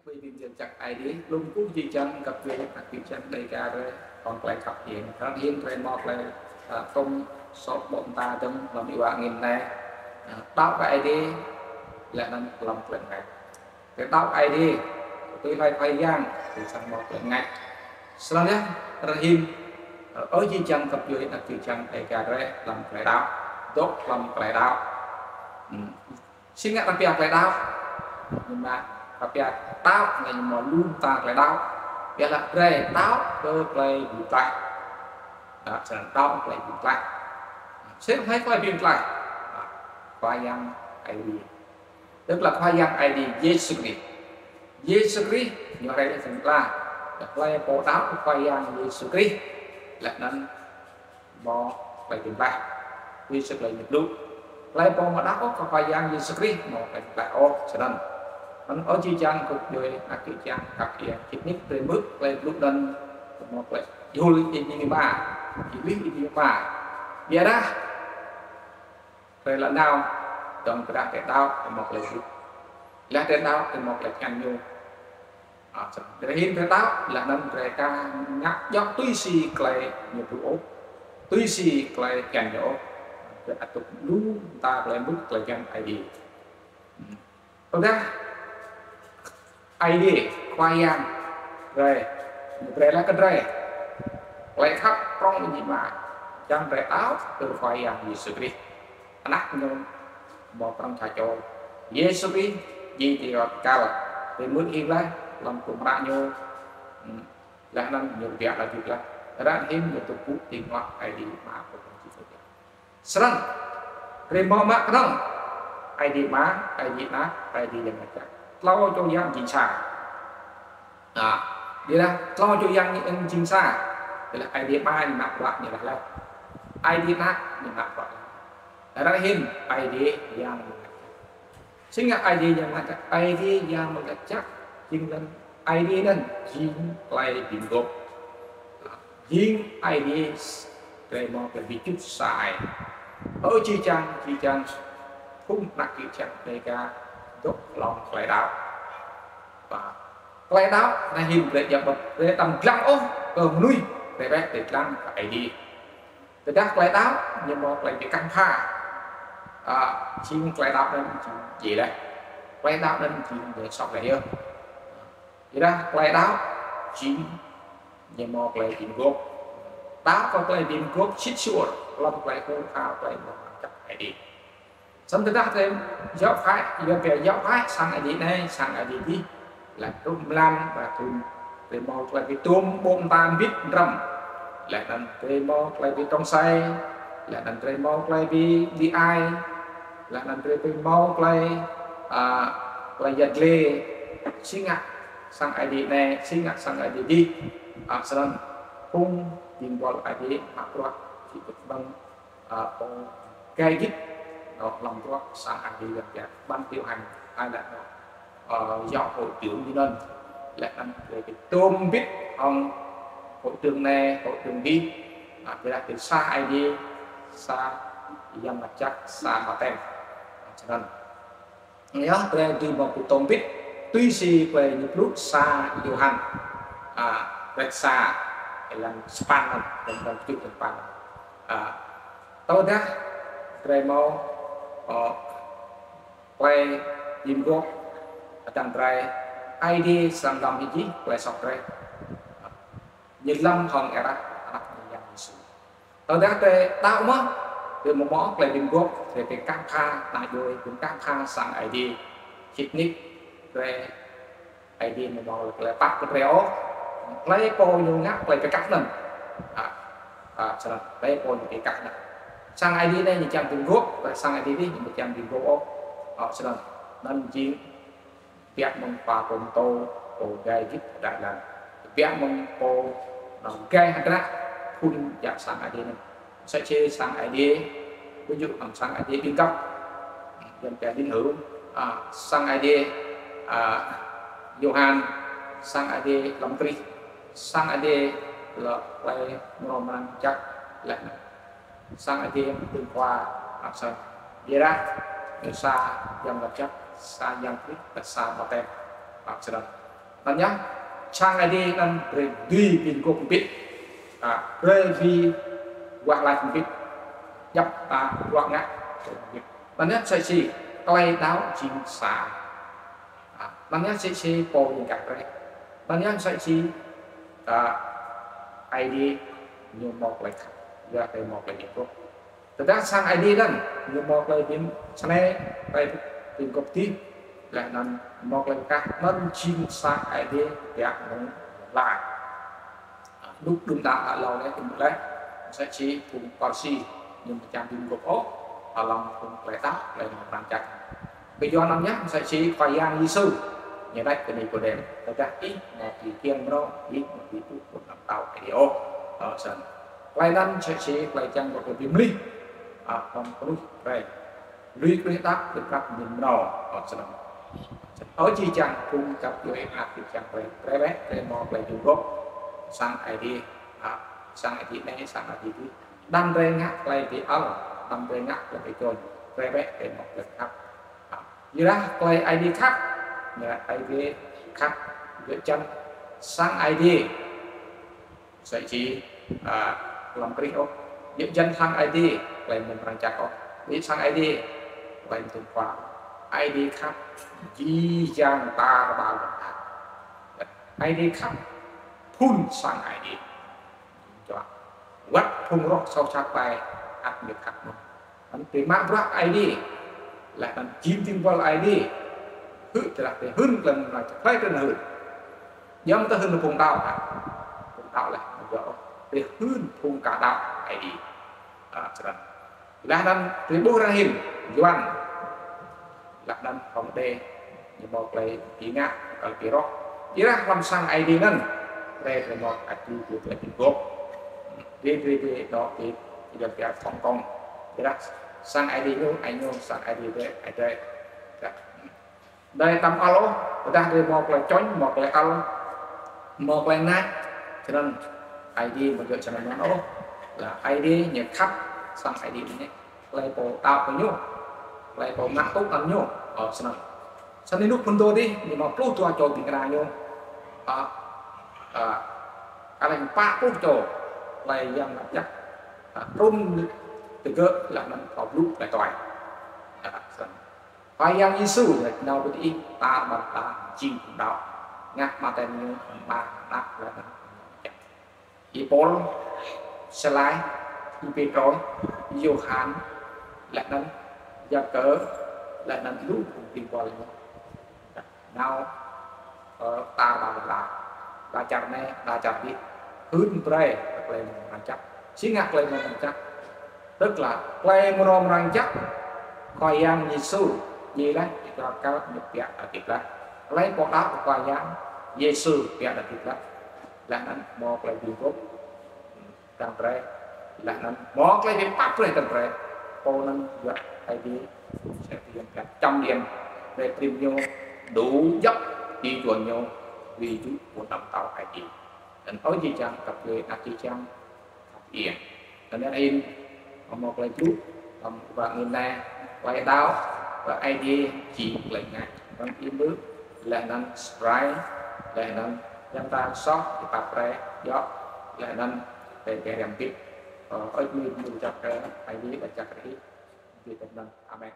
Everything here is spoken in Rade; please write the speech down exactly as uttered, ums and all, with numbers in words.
Bi bi jăk Aê Diê, lŏ kkuh jih jang găp djuê, găp djuê jih jang Dega drei, hŏng klei khăp hiêng. Khăp hiêng drei mâo klei, a, tŭm sŏ ƀô̆ mta dơ̆ng hlăm êwa angĭn anei, a, đăo kơ Aê Diê, leh anăn hlăm klei mngač. Drei đăo Aê Diê, tui hlue Khua Yang, drei srăng mâo klei mngač. Snăn yơh, ară anei, ơ jih jang găp djuê, găp djuê jih jang Dega drei, hlăm klei đăo, dôk hlăm klei đăo. Hmm. Si ngă arăng pia klei đăo? Ñu mă arăng pia đăo, leh ñu mâo lu mta klei đăo. Ƀiădah drei đăo kơ klei bi mtlaih. Đăo, snăn đăo klei bi mtlaih. Si hlue klei bi mtlaih? Khua Yang Aê Diê. Tức là Khua Yang Aê Diê Yêsu Krist. Yêsu Krist ñu hriê leh snăn lah. Hlue pô đăo Khua Yang Yêsu Krist, leh anăn mâo klei bi mtlaih. Tui si klei ñu blŭ. Hlei pô amâo đăo ôh kơ Khua Yang Yêsu Krist amâo mâo klei bi mtlaih ôh, snăn. Anăn ơ jih jang găp djuê, găp djuê jih jang, khăp hiêng, sĭt nik drei hmư̆ klei blŭ anăn, mâo klei êhul êdimima, êlưih êdimima. Ƀiădah drei lŏ nao, dơ̆ng ƀiădah drei đăo, drei mâo klei blŭ. Leh drei đăo, drei mâo klei bhiăn ñu. A, snăn. Drei hĭn drei đăo, leh anăn drei ka ngă djŏ tui si klei ñu blŭ ôh, tui si klei bhiăn ñu ôh. Drei ăt dôk lu mta klei mŭt klei bhiăn Aê Diê. Hmm. Tơdah Aê Diê, Khua Yang drei, ñu brei leh kơ drei klei khăp prŏng êdimima, čiăng drei đăo kơ Khua Yang Yêsu Krist. Anak ñu mâo prŏng sa čô. Yêsu Krist jing ti êwa kal. Drei hmư̆ hĭn leh hlăm hdruôm hră ñu, hmm, leh anăn ñu kbiă lač jŭk leh. Ară anei ñu dôk mpŭ ti anăp Aê Diê Ama kơ prŏng jih jang. Snăn, drei mâo mă knŏng Aê Diê Ama, Aê Diê Anak, Aê Diê Yang Mngăt Jăk. Tlâo čô yang jing sa. A, ƀiădah tlâo čô yang jing sa. Ƀiădah Aê Diê Ama ñu mă bruă ñu leh leh. Aê Diê Anak ñu mă bruă leh. Ară anei Aê Diê Yang Mngăt Jăk. Si ngă Aê Diê Yang Mngăt Jăk? Aê Diê Yang Mngăt Jăk jing lăn, Aê Diê anăn jing klei bi mguôp. Jing Aê Diê s-, drei mâo klei bi čŭt sa ai. Ơ jih jang, jih jang, phung anak jih jang Dega dôk hlăm klei đăo. Ba, klei đăo, anei hĭn drei djăp ƀuh, drei đăm dlăng ôh kơ mnuih, drei ƀuh drei dlăng kơ Aê Diê. Tơdah klei đăo, ñu mâo klei bi kah mbha. A, jing klei đăo anăn jing djiê leh. Klei đăo anăn jing ñu soh leh yơh. Ƀiădah klei đăo, jing ñu mâo klei bi mguôp. Đăo kơ klei bi mguôp sĭt suôr, hlăm klei hur har klei mrâo mrang jăk Aê Diê. Snăn tơdah drei yap hĕ, yap hĕ, yap hĕ sang Aê Diê anei, sang Aê Diê dih, leh truh mlan, ba thŭn, drei mâo klei bi tuôm ƀô̆ mta mbĭt mđrăm. Leh anăn drei mâo klei bi trông čhai, leh anăn drei mâo klei bi, bi ai, leh anăn drei bi mâo klei, a, klei yăl dliê, si ngă sang Aê Diê anei, si ngă sang Aê Diê dih, a, snăn phung dĭng buăl Aê Diê mă bruă, jing ƀơ̆ng a, pô gai gĭt, nŏ hlăm bruă sang Aê Diê Yang Mngăt Jăk, ban điều hành, ai leh nŏ, a, yŏ hội trưởng ñu anăn, leh anăn drei bi tuôm mbĭt hŏng hội trưởng anei, hội trưởng dih, a, ƀiădah drei sa Aê Diê, sa Yang Mngăt Jăk, sa Ƀaptem. A, snăn. Yơh, drei dưi mâo bi tuôm mbĭt, tui si klei ñu blŭ sa Yôhan, a, kdrêč sa, êlan sa păn anăn, êlan kjuh sa păn anăn. A, tơdah drei mâo, ơ, klei bi mguôp, hdơ̆ng drei, Aê Diê srăng lăm jih klei soh drei. Ñu lăm hŏng êrah Anak ñu Yang Yêsu. Tơdah drei đăo mơh, drei mâo mâo klei bi mguôp, drei bi kah mbha, anak djuê, bi kah mbha sang Aê Diê. Sĭt nik, drei Aê Diê amâo mâo klei pap kơ drei ôh. Hlei pô ñu ngă klei bi kah anăn. A, a, snăn, hlei pô ñu bi kah anăn. Sang Aê Diê anei ñu čiăng bi mguôp, sang Aê Diê dih ñu čiăng bi mguôp ôh. A, snăn, anăn jing kbiă mơ̆ng khua pô mtô, pô gai gĭt hdră lăn. Kbiă mơ̆ng pô, a, gai hdră phŭn jăk sang Aê Diê anăn. Msĕ si sang Aê Diê, ví dụ hŏng sang Aê Diê ƀĭng găp, Yuăn pia tín hữu, a, sang Aê Diê, a, Yôhan, sang Aê Diê hlăm Krist, sang Aê Diê lŏ klei mrâo mrang jăk leh anăn sang Aê Diê mtưng khua, a, snăn. Ƀiădah, ñu sa Yang Mngăt Jăk, sa Yang Krist, leh sa Ƀaptem, a, snăn. Anăn yơh, sang Aê Diê anăn brei dưi bi mguôp mbĭt. A, brei bi wah lač mbĭt. Djăp ta bruă ngă mbĭt. Anăn yơh msĕ si klei đăo jing sa. A, anăn yơh msĕ si pô jing kah brei. Anăn yơh msĕ si, a, Aê Diê ñu mâo klei khăp, yua drei mâo klei bi mguôp. Tơdah sang Aê Diê anăn ñu mâo klei bi snei, klei bi mguôp dih, leh anăn mâo klei khăp, anăn jing sang Aê Diê biă mơ̆ng lăn. Luk đưm đă êlâo leh, êmuh leh, msĕ si phung Pharisi, ñu amâo čiăng bi mguôp ôh hlăm phung klei đăo, klei mrâo mrang jăk. Kyuanăn yơh msĕ si Khua Yang Yêsu ñu lač kơ Nikôdem: Tơdah ih amâo bi kkiêng mrâo, ih amâo dưi ƀuh phung hlăm mtao Aê Diê ôh. Ơ, snăn. Klei anăn msĕ si klei čiăng kơ drei bi mlih, a, hlăm knuih drei. Lui knuih đăo, lui prăk mĭn mrâo. Ơ, snăn. Ơ, jih jang phung găp djuê anak jih jang drei, drei bĕ, drei mâo klei bi mguôp. Sang Aê Diê, a, sang Aê Diê anei, sang Aê Diê dih. Đăm drei ngă klei bi ăl, đăm drei ngă klei bi čŏng, drei bĕ, drei mâo klei khăp. A, ƀiădah klei Aê Diê khăp, ya, Aê Diê khăp, djŏ jăn sang Aê Diê. Msĕ si, a, hlăm Krist ôh. Djŏ jăn sang Aê Diê, klei mrâo mrang jăk ôh. Bi sang Aê Diê, klei mtŭm khua. Aê Diê khăp, jih jang tar ƀar lăn ala. Aê Diê khăp, phŭn sang Aê Diê. Čuă. Wăt phung roh soh sat ƀai, ăt ñu khăp mơh. Anăn drei mă bruă Aê Diê. Leh anăn jing dĭng buăl Aê Diê. Hưn tơdah drei hưn klei mrâo mrang jăk, klei drei hưn. Djŏ mta hưn phung đăo, phung đăo leh, amâo djŏ ôh. Drei hưn phung ka đăo Aê Diê. A, snăn. Leh anăn drei ƀuh arăng hưn, Yuăn. Leh anăn hŏng đei, ñu mâo klei bi ngă, klei bi roh. Ƀiădah hlăm sang Aê Diê anăn, drei, drei mâo Aê Diê, drei, drei bi mguôp. Drei, drei, drei, dôk ti, ti dôk ti Hong Kong. Ƀiădah sang Aê Diê ñu, ai ñu, sang Aê Diê drei, ai drei. Drei đăm ăl ôh, tơdah drei mâo klei čŏng, mâo klei ăl, mâo klei nač, snăn Aê Diê amâo djŏ snăn ôh. Leh Aê Diê ñu khăp, sang Aê Diê ñu, klei pô đăo kơ ñu, klei pô mă tŭ kơ ñu, ơ, snăn. Snăn ênuk phŭn dô dih, ñu mâo pluh dua čô ƀĭng kna ñu, a, a, ka lĕ pă pluh čô, klei Yang Mngăt Jăk, a, trŭn ti gơ̆ leh anăn thâo blŭ klei tuai. A, snăn. Khua Yang Yêsu lač nao bi ti ih tar ƀar lăn ala jing phung đăo. Ngă mă tăn ñu, mă anak leh anăn Y-Pôl, Sila, Y-Pêtrôs, Y-Yôhan, leh anăn Yakơ, leh anăn lu phung dĭng buăl ñu. Nao, ơ, tar ƀar lăn ala. Đa čar anei, đa čar dih. Hưn brei klei mrâo mrang jăk. Si ngă klei mrâo mrang jăk? Tức là klei mrâo mrang jăk Khua Yang Yêsu, ñu lač, ñu kal ñu pia hdĭp leh. Klei pô đăo kơ Khua Yang Yêsu pia hdĭp leh. Leh anăn mâo klei bi mguôp, dơ̆ng drei. Leh anăn mâo klei bi pap brei dơ̆ng drei. Pô anăn yua Aê Diê, sẽ bi yang čăm điện, brei prĭm ñu, đủ djăp ti čuôn ñu, bi jŭ ƀuôn ala mtao Aê Diê. Anăn ơ jih jang găp djuê anak jih jang, khăp iê. Anăn hĭn, amâo mâo klei blŭ, hlăm ƀăng angĭn anei, klei đăo kơ Aê Diê jing klei ngă. Anăn ih mơ̆, leh anăn subscribe, leh anăn yang ta soh, ih pap brei, yơh, leh anăn, brei brei hriăm mbĭt. Ơ, ơ, mơ̆, mơ̆ jăk kơ Aê Diê, ƀuh jăk kơ ih. Bi tơnăn. Amen.